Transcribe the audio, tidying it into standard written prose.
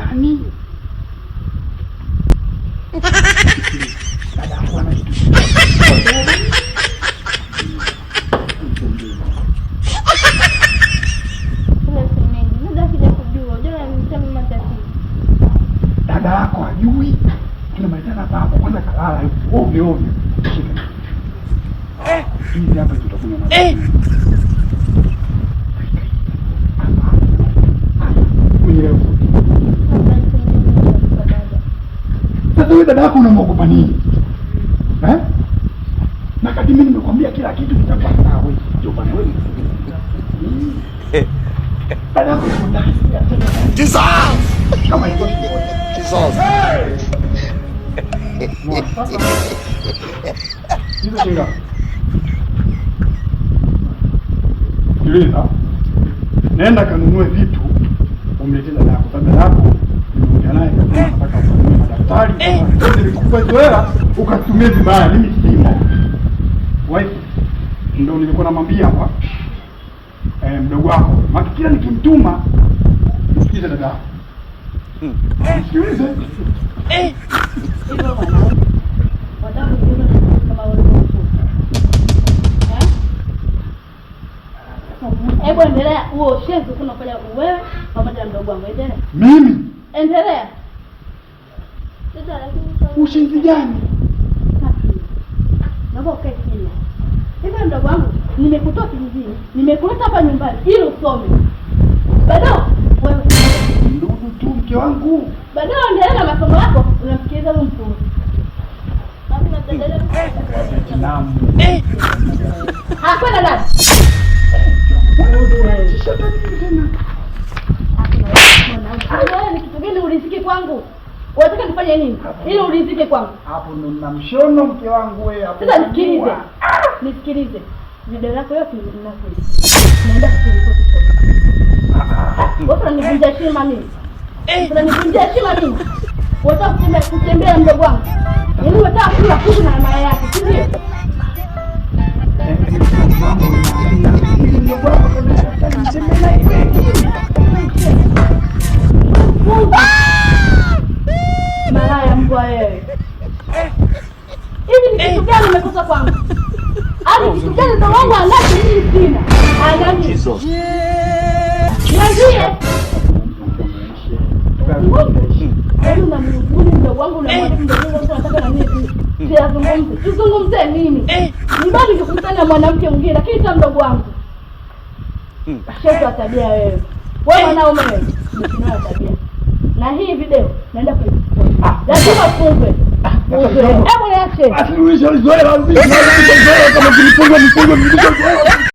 Haiwezekani. Dada yako ana kitu. Kila shemeji, muda akija kujua, unajua ananitia mimi matatizo. Dada yako hajui. Tunamalizana hapa hapo. Kwanza kalala yuko ovyo ovyo. Shika. Hizi hapa tutakunywa maji. Hapa, hapa. Mwenyewe. Hapana, shemeji, mimi naogopa dada. Sasa wewe dada yako unamwogopa nini? Eh? Na kati mimi nimekwambia kila kitu kitakuwa sawa wewe. Ndio bwana wewe. Dada yako yuko ndani. Jesus! Kama hivyo. Jesus! Sasa. Hizo shilingi ngapi? Sikiliza. Nenda kanunue vitu umletee dada yako. Sababu dada yako nimeongea naye kasema nataka ukanunue madaftari. Sasa nilikupa hizo hela ukatumie vibaya, mimi simo. Wife ndio nilikuwa namwambia hapa. Mdogo wako. Maana kila nikimtuma msikize dada yako. Msikilize. Hivyo wanaume wataka kujiona na kama wewe uko. Eh? Hebu endelea huo ushenzi unafanya wewe pamoja na mdogo wangu. Endelea. Mimi Endelea. Sasa lakini ushenzi gani? Naomba ukae kimya. Hivyo mdogo wangu, nimekutoa kijijini, nimekuleta hapa nyumbani ili usome. Bado wewe Ndugu tu mke wangu. bado endelea na masomo yako, unamsikiliza huyu mpuuzi. Vietnam. Hakwenda dada. Kisha tena tena. Wewe ni kitu gani uridhike kwangu? Unataka nifanye nini ili uridhike kwangu? Hapo ndo nina mshono mke wangu wewe hapo. Sasa nisikilize. Nisikilize. Video yako yote ninakuja. Naenda kuripoti polisi. Wewe unanivunja heshima mimi. Unanivunja heshima mimi. Unataka kutembea na mdogo wangu. Yaani unataka kula kuku na mara yake, si ndio? Mambo mdogo wako kabisa. Nitembee naye kweli. Malaya mbwa wewe. Hivi ni kitu gani umekosa kwangu? Hadi kitu gani mdogo wangu anacho mimi sina? Anani? Jesus! Niambie. Yaani unamrubuni mdogo wangu unamwambia mdogo wangu unataka na mimi tuyazungumze. Tuzungumze nini? Ni bado ningekutana na mwanamke mwingine lakini sio mdogo wangu. Shezo wa tabia wewe. Wewe mwanaume wewe. Ni wa tabia. Na hii video naenda kuipost. Lazima ufungwe. Hebu niache. Asirudishe hizo hela, rudisha hizo hela kama zilifungwa nifungwe, nirudishe hizo hela.